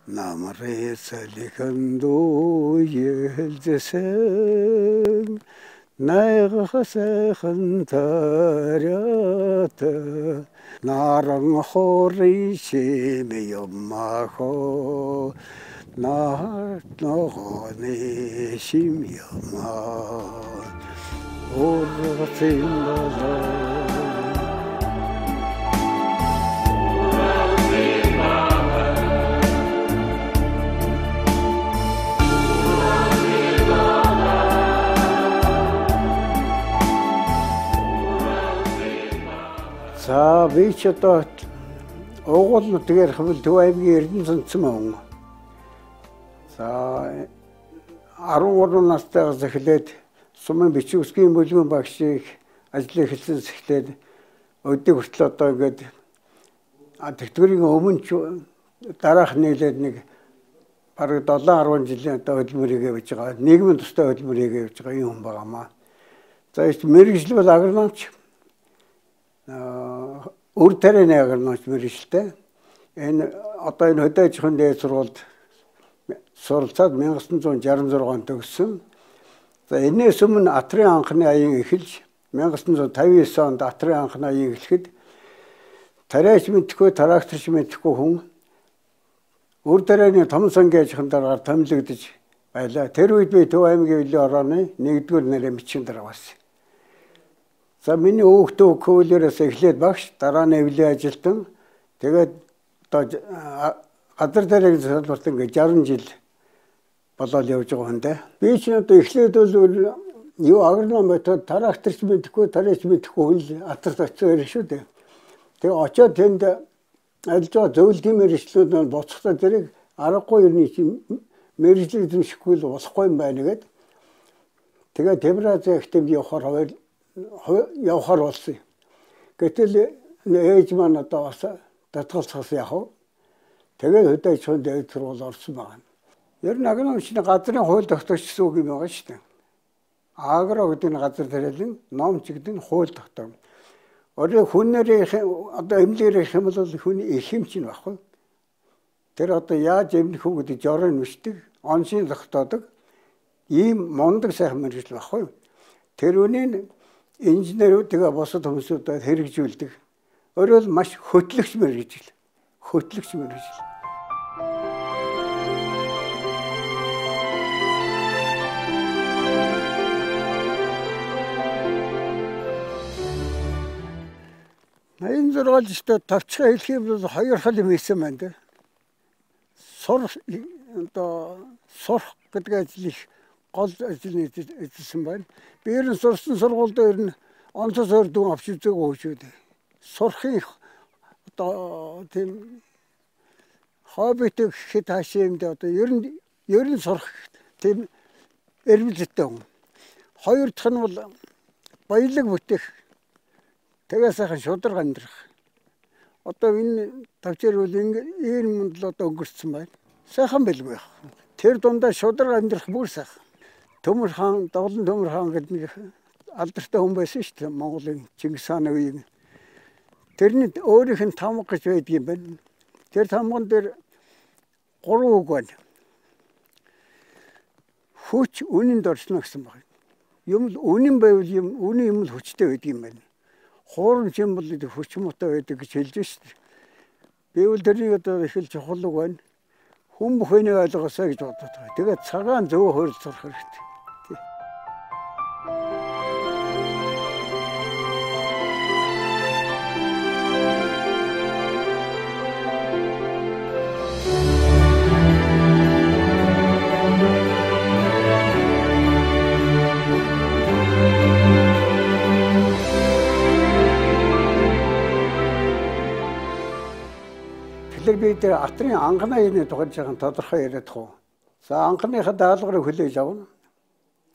Намры салиханду елзесен найга сайхан тарята наран хори шиме ямахо нахат ногоны шим яма ургацин. За би ч одоо угуул нутгаар хөвөл Төв аймгийн Эрдэнэ цэцэн хүн. За 13 настайгаас эхлээд сумын бичиг үсгийн бүлгийн багшийг ажлыг эхэлсэн эхлээд өдийг хүртэл одоо ингээд тэтгэврийн өмнө ч дараах нийлээд нэг бараг 7 10 жилийн одоо хөдөлмөрийг явж байгаа. Нийгмийн тустай хөдөлмөрийг явж байгаа юм хүн байгаамаа. За их мэргэжил бол агрономч. Үр тарианы агрономч мэргэжилтэй. Энэ одоо энэ хөдөө аж ахуйн дээд сургуульд суралцаад 1966 онд төгссөн. За энэс өмнө Атрын анхны аян эхэлж 1959 онд Атрын анхны аян эхлэхэд тариач мэдэхгүй, тракторч мэдэхгүй хүн үр тарианы том сангийн аж ахуйн даргаар томилогдож байлаа. Тэр үед би Төв аймгийн хөлийн орооны 1-р нэрээ бичгийн дарга байсан. За миний хүүхдээ хуулиараас эхлээд багш, дараа нь эвлийн ажилтан, тэгээд одоо газар тариагийн салбарт ингээд 60 жил болоод явж байгаа хүн дээ. Би ч одоо эхлээд бол юу агроном байтал тракторч мэдэхгүй, тариач мэдэхгүй хүн л атарт очсон хэрэг шүү дээ. Тэгээ очиод тэнд ажиллаж байгаа зөвлөлийн мэргэжлүүд нь буцахдаа тэрийг аргагүй ер нь чинь мэргэжил эзэмшихгүй л болохгүй юм байна гэд. Тэгээ Темразын академид явахаар болсон. Гэтэл ээж маань одоо бас татгалцахаас яах вэ? Тэгээд хөдөө аж ахуйн дээд сургууль орсон байна. Ер нь агрономчны газрын хууль тогтоогч гэсэн үг юм байгаа шүү дээ. Агро гэдэг нь газар тариалан, номч гэдэг нь хууль тогтоом. Өөрөөр хүнээр одоо эмнэлгээр их юм бол хүний эрхэмч нь баггүй. Тэр одоо яаж эмнэх үү гэдэг жорыг нүшдэг, оншийн тогтоодог ийм мундаг сайхан мэргэжил баггүй. Тэр үнийг инженерүүд тэгээ бусад хүмүүсүүдэд хэрэгжүүлдэг. Өөрөөр маш хөтлөгч мэргэжил. Хөтлөгч мэргэжил. Энэ зургаал өстө товчхон хэлэх юм бол хоёр хол юм хийсэн байна дээ. Одоо сурах гэдэг ажил их гол ажил эзэлсэн байна. Би ер нь сурсан сургуульд ер нь онцгой суурь дүн авч үзээгүй шүү дээ. Сурахын одоо тийм хоббитэй гэхэд хаашаа юм дээ одоо ер нь сурах тийм эрмэлзэлтэй хүн. Хоёр дахь нь бол баялаг бүтээх. Тэгээ сайхан шударга амьдрах. Одоо энэ тавчаар бол ийм мундал одоо өнгөрцөн байна. Сайхан байлгүй яах. Тэр дундаа шударга амьдрах бүр сайхан. Төмөр хаан, Довлон Төмөр хаан гэдэг нэг алдартай хүн байсан шүү дээ. Монголын Чингис хааны үеийн. Тэрний өөрийнх нь тамга гэж байдаг юм байна. Тэр тамган дээр 3 үг байна. Хүч үнэнд орсно гэсэн байна. Юм л үнэн байвал юм, үнэн юм л хүчтэй байдаг юм байна. Хуурамч юм бол хүч муутай байдаг гэж хэлж шүү дээ. Би бол тэрнийг одоо их л чухал үг байна. Хүн бүхнийг ойлгосоо гэж бодод байгаа. Тэгээд цагаан зөв хөрөлцөх хэрэгтэй. Тэгэхээр би тэр атрын анхны аяны тухай жаахан тодорхой яриад хуу. За анхныхаа даалгаврыг хүлээж авна.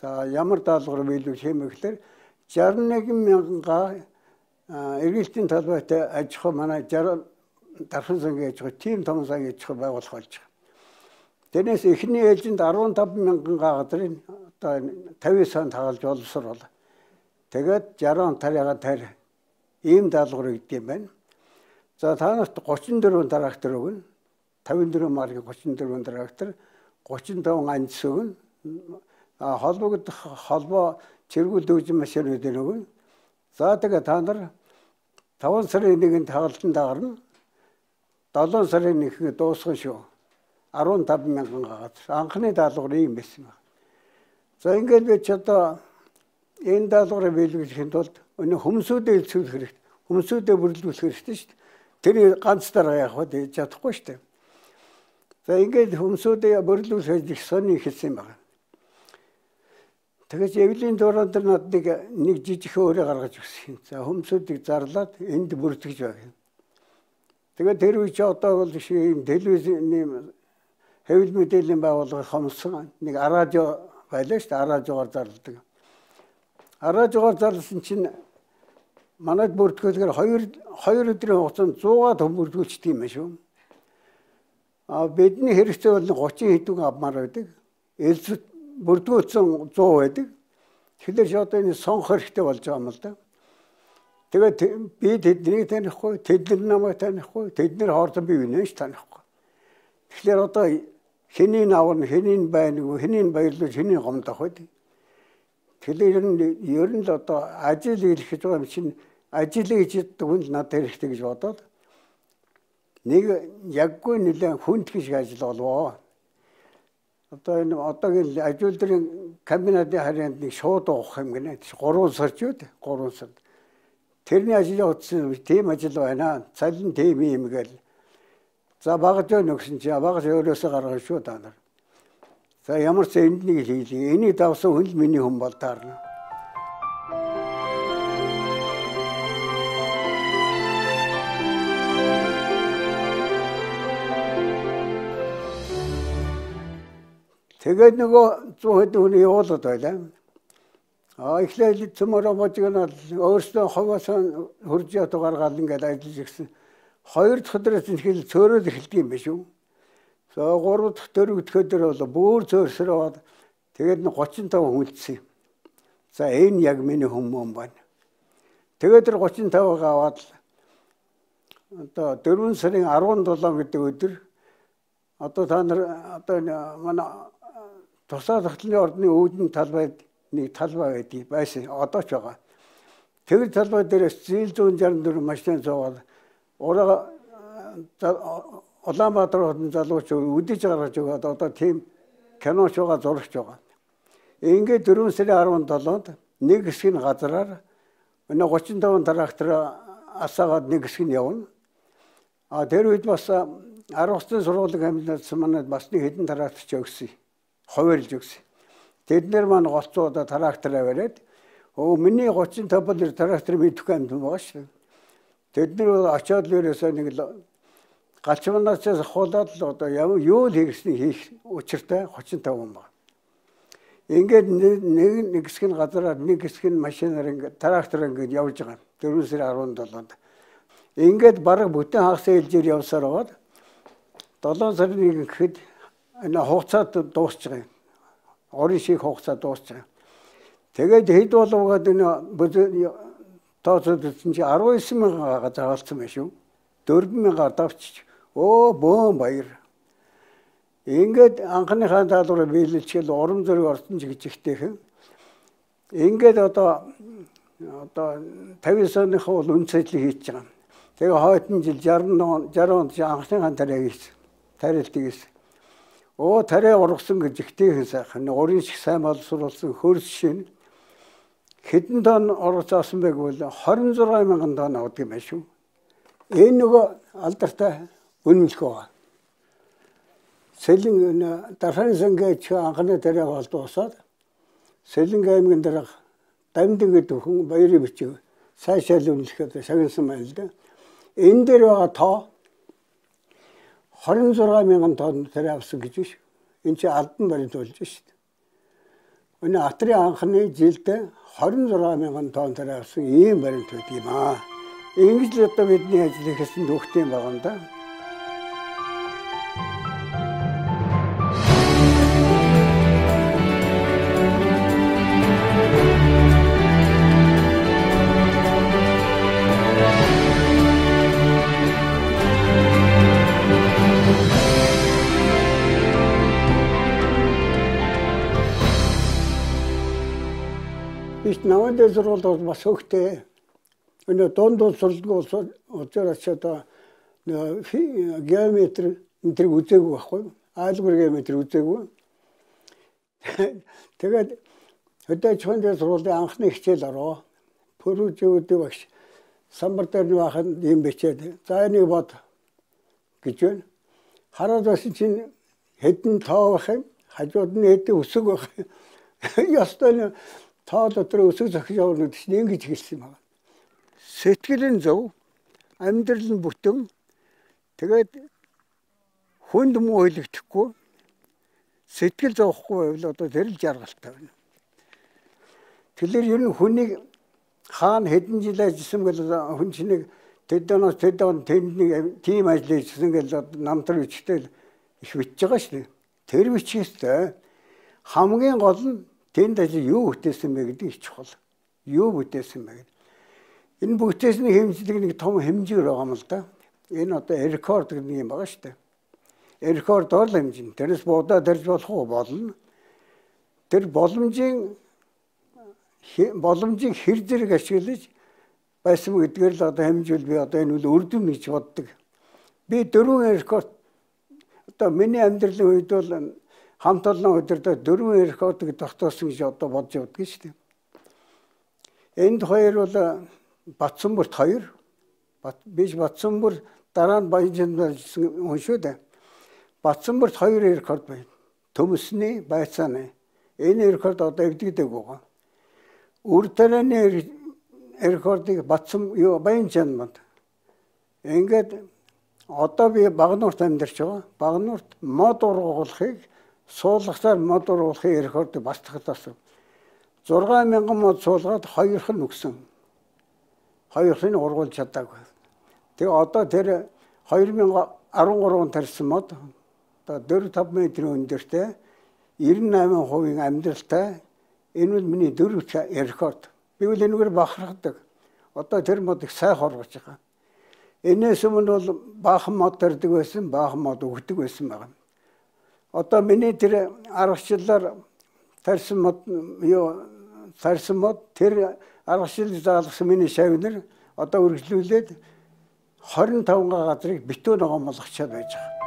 За ямар даалгавар биелүүлэх юм бэ гэхээр 61 мянга эргэлтийн талбайтай аж ахуй манай 60 дархан сангийн аж ахуй, тийм том сангийн аж ахуй байгуулах болж байгаа. Тэрнээс эхний ээлжинд 15 мянган газрын одоо 59 онд хагалж боловсруул. Тэгээд 60 он тарьяага тарь ийм даалгавар өгдөг юм байна. За та нарт 34 трактор өгнө. 54 маркийн 34 трактор 35 анц өгнө. Холбогдох холбоо чиргүүл дүүжин машинуудыг өгнө. За тэгээ та нар 5 сарын 1-нд хаалтан дагарна. 7 сарын 1-нд дуусгана шүү. 15 мянган газар. Анхны даалгавар ийм байсан байна. За ингээд би ч одоо энэ даалгаврыг биелүүлэхийн тулд өнөө хүмүүсүүдээ илцүүлэх хэрэгтэй. Хүмүүсүүдээ бүрэлдүүлэх хэрэгтэй шүү дээ. Тэр ганц дараа явах вэ чадахгүй шүү дээ. За ингээд хүмүүсүүдээ бүрэлдүүлэх их сони эхэлсэн байна. Тэгэж эвлийн дуран дээр над нэг жижиг өөрө гаргаж өгсөн. За хүмүүсүүдийг зарлаад энд бүртгэж байна. Тэгээд тэр үе чи одоо бол шиг ийм телевизийн хэвлэл мэдээллийн байгууллага хомсон нэг радио байлаа шүү дээ. Радиогоор зарладаг. Радиогоор зарласан чинь манайд бүртгүүлэхээр хоёр өдрийн хугацаанд 100-аад хүн бүртгүүлчихдэг юм байна шүү. А бидний хэрэгцээ бол 30 хэдэн авмаар байдаг. Элсэт бүртгүүлсэн 100 байдаг. Тэгэхээр чи одоо энэ сонгох хэрэгтэй болж байгаа юм л да. Тэгээд би тэднийг танихгүй, тэд нар намайг танихгүй, тэд нар хоордон би винэж танихгүй. Тэгэхээр одоо хэнийг авна, хэнийг байна, хэнийг баярлуулж, хэнийг гомдох вэ? Тэгэхээр ер нь л одоо ажил хийх гэж байгаа юм чинь ажил хийж чаддаг хүн л надад хэрэгтэй гэж бодоод нэг яггүй нэлээд хүнд гэж ажил болвоо. Одоо энэ одоогийн ажил төрийн комбинатын харьяанд нэг шууд уух юм гинэ. 3 сар ч үү? 3 сар. Тэрний ажил утсан тийм ажил байна. Цалин тийм юм гээл. За багаж өгсөн чи багаж өөрөөсөө гаргана шүү та нар. За ямар ч энд нэг хийлээ. Энийг давсан хүн л миний хүн бол таарна. Тэгээд нөгөө 100 хэдэн хүн явуулаад байлаа. А эхлээл цөмөрө божигнал өөрсдөө ховоосоо хурж ятуу гаргаал ингээд ажиллаж ирсэн. Хоёр дахь өдрөөс нь хэл цөөрөөл эхэлдэг юм биш үү? За гурав дахь дөрөв дэх өдөр бол бүр цөөрсөр аваад тэгээд 35 хүлцсэн. За энэ яг миний хүмүүс байна. Тэгээд тэр 35-ыг аваад одоо 4 сарын 17 гэдэг өдөр одоо та нар одоо манай тусаа тогтлын ордны үүдэн талбайд нэг талбай байдаг байсан. Одоо ч байгаа. Тэр талбай дээрээс зээл 164 машин суугаад ураа Улаанбаатар хотын залууч үдэж гаргаж өгөөд одоо тийм киноч байгаа, зурагч байгаа. Ингээд 4 сарын 17-нд нэг хэсэг нь газраар өнөө 35 трактор асаагаад нэг хэсэг нь явна. А тэр үед бас Арвацын сургуулийн амьдлаас манайд бас нэг хэдэн трактор ч өгсөн. Ховерлж өгсөн. Тэд нар маань голцоо одоо трактор аваад өө миний 35 литр трактор мэдэхгүй амьд байгаа шүү. Тэд нар очиод л ерөөсөө нэг л галчманаас ахуулаад л одоо юу л хийхсний хийх учиртай 35 хүн байна. Ингээд нэг хэсэг нь газараар нэг хэсэг нь машинаар ингээд трактор ингээд явж байгаа. 4 сарын 17-нд. Ингээд бараг бүтэн хагас ээлжээр явсаар байгаад 7 сарын 1 гэхэд энэ хугацаа дуусч байгаа юм. Орон шиг хугацаа дуусч байгаа. Тэгээд хэд боловгаад энэ тооцоод үзсэн чи 19 мянган газар хаалцсан байх шүү. 4 мянгаар давчиж өө бөөн баяр. Ингээд анхныхаа даалгаврыг биелүүлчихэл урам зориг орсон ч гэж ихтэйхэн. Ингээд одоо 59 оныхоо бол үнэ цэжлэг хийж байгаа. Тэгээ хойтон жил 60 онд анхныхаа тариа хийсэн. Тариалтыг хийсэн. Өө тариа ургасан гэж ихтэйхэн сайхан. Урын шиг сайн боловсруулсан хөрс шин хэдэн тонн ургац авсан байг бол 26 мянган тонн авдаг юм байна шүү. Энэ нөгөө алдартай үнэмлэх байгаа. Сэлэн Дархан сангийн анхны тариа бол дуусаад Сэлэнг аймгийн дарга Дамдин гэдэг хүн баярын бичиг сайшаал үнэлэхэд шагнасан байна л да. Энэ дээр байгаа тоо 26 мянган тонн тариа авсан гэж биш. Энэ чинь албан баримт болж шүү дээ. Өнөө атрын анхны жилдээ 26 мянган тонн тариа авсан ийм баримт байдаг юм аа. Ингэж л одоо бидний ажил хийсэн төвхтэй юм байгаа юм да. Би ч намын дээд сургуульд бол бас хөхтэй. Өнөө дунд сургууль учраас одоо геометр энэ тэрийг үзээгүй байхгүй. Айлгүр геометр үзээгүй. Тэгээд хөдөө аж ахуйн дээд сургуулийн анхны хичээл ороо. Пөрүүжүүдийн багш самбар дээр нь бахан юм бичээд за энийг бод гэж байна. Хараад байсан чинь хэдэн тоо байх юм, хажууд нь хэдэн өсөг байх юм. Ёстой тоо дотор өсөг зохиж явна гэдэг чинь ингэж хэлсэн юм байна. Сэтгэл нь зөв, амьдрал нь бүтэн. Тэгээд хүнд муу хэлэгдэхгүй, сэтгэл зовхгүй байвал одоо тэр л жаргалтай байна. Тэгэхээр ер нь хүнийг хаана хэдэн жил ажилласан гэл хүн чинь нэг тэд оноос тэд он тэнд нэг тийм ажил хийсэн гэл намтар бичтэй их бичиж байгаа шүү дээ. Тэр бичих ёстой. Хамгийн гол нь тэнд ажил юу бүтээсэн бэ гэдэг их чухал. Юу бүтээсэн бэ гэдэг. Энэ бүтээсний хэмжлэг нэг том хэмжээр байгаа юм л да. Энэ одоо рекорд гэдэг нэг юм байгаа шүү дээ. Рекордоор л хэмжинэ. Тэрнээс буудаа тарьж болох уу? Болно. Тэр боломжийг хэр зэрэг ашиглаж байсан гэдгээр л одоо хэмжүүл би одоо энэ үл үрдэм гэж боддог. Би 4 рекорд одоо миний амьдралын үед бол хамт олон удирдах 4 рекордыг тогтоосон гэж одоо бодож явдаг шүү дээ. Энд хоёр бол Батсанбурт 2, биш Батсанбур дараа нь Баянжинд ажилласан хүн шүү дээ. Батсанбурт 2 рекорд байна. Төмсний, байцааны. Энэ рекорд одоо эвдэгдэг байгаа. Үр тарианы рекордыг Батсан Баянжинд манд. Ингээд одоо би Багнуурт амьдарч байгаа. Багнуурт мод ургуулахыг суулгахтаар мод ургуулахын рекордыг бас тогтоосон. 6000 мод суулгаад хоёрх нь өгсөн. Хоёрын ургуулж чадаагүй. Тэгээ одоо тэр 2013 онд тарьсан мод одоо 4-5 метрийн өндөртэй 98% амьдралтай. Энэ бол миний дөрөв рекорд. Би бол энэгээр бахархдаг. Одоо тэр мод их сайхан ургаж байгаа. Энээс өмнө бол баахан мод тарьдаг байсан, баахан мод өгдөг байсан байна. Одоо миний тэр аргачлалаар тарьсан мод юу тарьсан мод тэр аргачлал заалгасан миний шавнар одоо үргэлжлүүлээд 25 газрыг битүү ногоон болгочоод байж байгаа.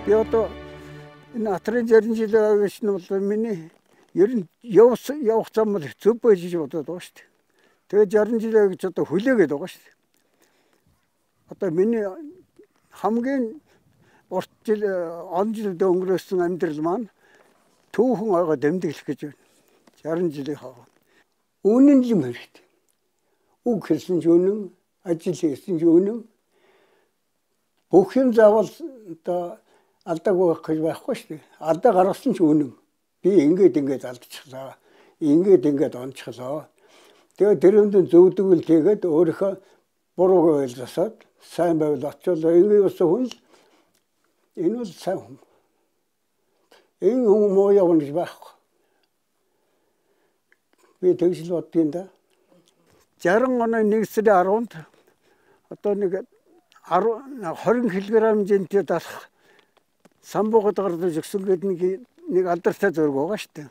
Би одоо энэ атрын 60 жилийн авч нь бол миний ер нь явах зам бол зөв байж гэж бодоод байгаа шүү дээ. Тэгээд 60 жилээ гэж одоо хүлээгээд байгаа шүү дээ. Одоо миний хамгийн урт жил он жилд өнгөрөөсөн амьдрал маань түүхэн ойгоо дэмдэглэх гэж байна. 60 жилийн хоо. Үнэн юм хэрэгтэй. Үг хэлсэн ч үнэн, ажил хийсэн ч үнэн. Бүх юм заавал одоо алдаагүй байх гэж байхгүй шүү дээ. Алдаа гаргасан ч үнэн. Би ингээд ингээд алдчихлаа. Ингээд ингээд онцглоо. Тэгээд тэр юмд зөвдөгөл хийгээд өөрийнхөө бурууг ойлсоод сайн байвал очвол ингээд болсон хүн л энэ бол сайн хүн. Энэ хүн муу явна гэж байхгүй. Би тэгж л боддгийн да. 60 оны 1 сарын 10-нд одоо нэг 20 кг жинтэй дарах самбуугад гардаг өгсөн гэдэг нэг алдартай зураг байгаа шүү дээ.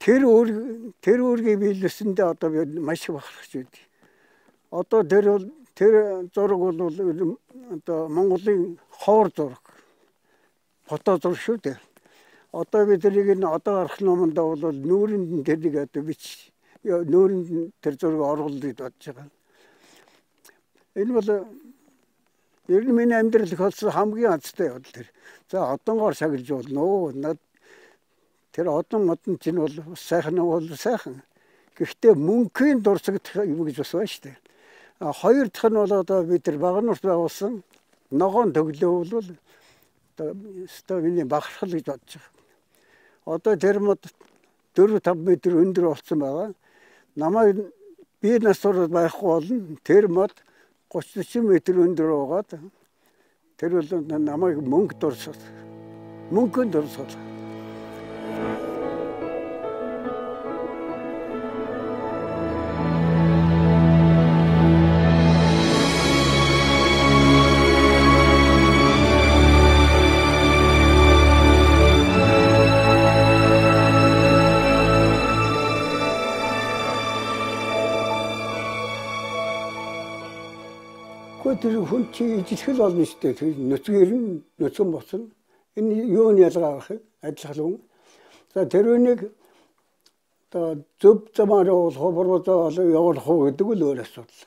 Тэр үүргийг биелүүлсэндээ одоо би маш их бахархаж байдаг. Одоо тэр зураг бол одоо Монголын ховор зураг. Фото зураг шүү дээ. Одоо би тэрийг нь одоо гарах номонд бол нүүрэнд нь тэрийг одоо бич нүүрэнд нь тэр зургийг оруулах гэж бодож байгаа. Энэ бол ер нь миний амьдрал их болсон хамгийн азтай явдал тэр. За одонгоор шагналж болно уу? Над тэр одон модон чинь бол сайхан бол сайхан. Гэхдээ мөнхийн дурсагдах юм гэж бас байна шүү дээ. А хоёр дахь нь бол одоо бид тэр Багнуурт байгуулсан ногоон төглөө бол одоо өстой миний бахархал гэж бодож байгаа. Одоо тэр мод 4-5 метр өндөр болсон байгаа. Намайг би нас сураад байхгүй болно. Тэр мод 30-40 метр өндөр байгаад тэр бол намайг мөнгө дурсгал. Мөнгөнд дурсгал. Тэр хүн чи ижилхэл болно шүү дээ. Тэр нүцгэн ирнэ, нүцгэн буцна. Энэ юу нь ялгаа байх вэ? Адилхан хүн. За тэр үнийг одоо зөв замаар явуулах уу, буруу замаар явуулах уу гэдэг л өөр асуудал.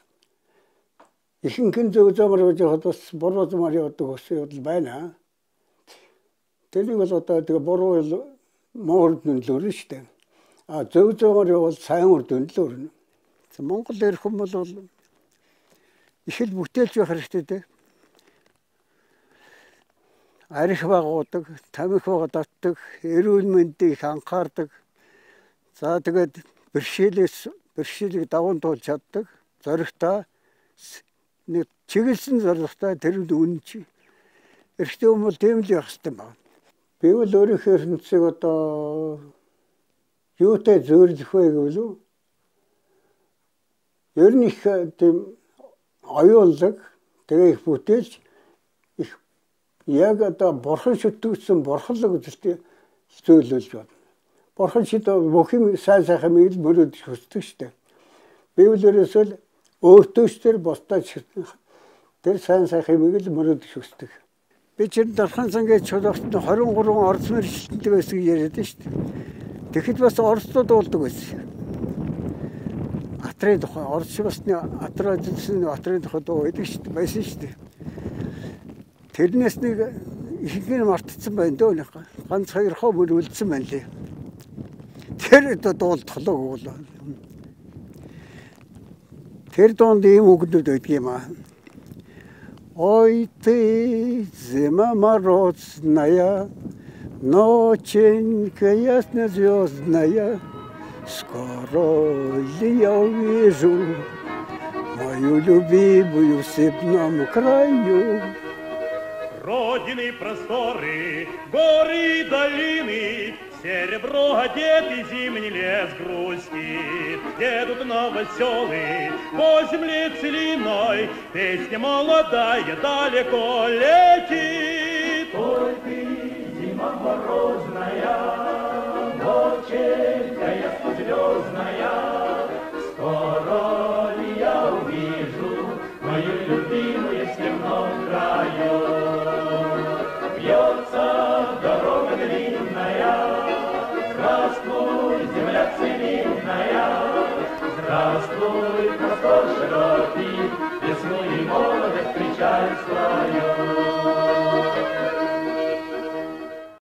Ихэнх нь зөв замаар явж байхад бас буруу замаар явдаг хүмүүс явдал байна. Тэрнийг бол одоо тэгээ буруу муу үр дүнд л өрнө шүү дээ. А зөв замаар явбал сайн үр дүнд л өрнө. Монгол эрх хүн бол их л бүтээлч байх хэрэгтэй дээ. Арх багуудаг, тамхи баг татдаг, эрүүл мэндийг их анхаардаг. За тэгээд бэрхшээлийг даван туулж чаддаг. Зоригтой нэг чиглэсэн зорилготой тэр үнэн чи. Эрэгтэй хүн бол тийм л явах хэрэгтэй байна. Би бол өөрийнхөө ертөнцийг одоо юутай зөөрлөх вэ гэвэл ер нь их тийм оюунлаг, тэгээ их бүтээлч, их яг одоо бурхан шүтгсэн бурханлаг үзэлтэй зөөлүүлж байна. Бурхан шид бүх юм сайн сайхан мэл мөрөөдөж хүсдэг шүү дээ. Би бол ерөөсөө л өөртөө ч тэр бусдаа ч тэр сайн сайхан мэл мөрөөдөж хүсдэг. Би чинь Дархан сангийн чулуухт 23 орц мэрэгчлэнтэй байсан гэж яриад шүү дээ. Тэгэхэд бас орцууд дуулдаг байсан. Атрын тухай, орц басны атраа зэлсэн атрын тухай дуу байдаг шүү дээ, байсан шүү дээ. Тэрнээс нэг ихэнх нь мартцсан байна дөө нэг. Ганц хоёр хоо мөр үлдсэн байна лээ. Тэр одоо дуулдахлаа гэвэл. Тэр дунд ийм үгнүүд байдаг юм аа. Ой ты, зима морозная, ноченька ясно звездная, скоро ли я увижу мою любимую в степном краю? Родины просторы, горы и долины, серебро одетый зимний лес грустит. Едут новоселы по земле целиной, песня молодая далеко летит. Ой ты, зима морозная, ноченька ясно-звездная, скоро ли я увижу мою любимую в степном краю? Вьется дорога длинная, здравствуй, земля целинная, здравствуй, простор широкий, весну и молодость встречай свою.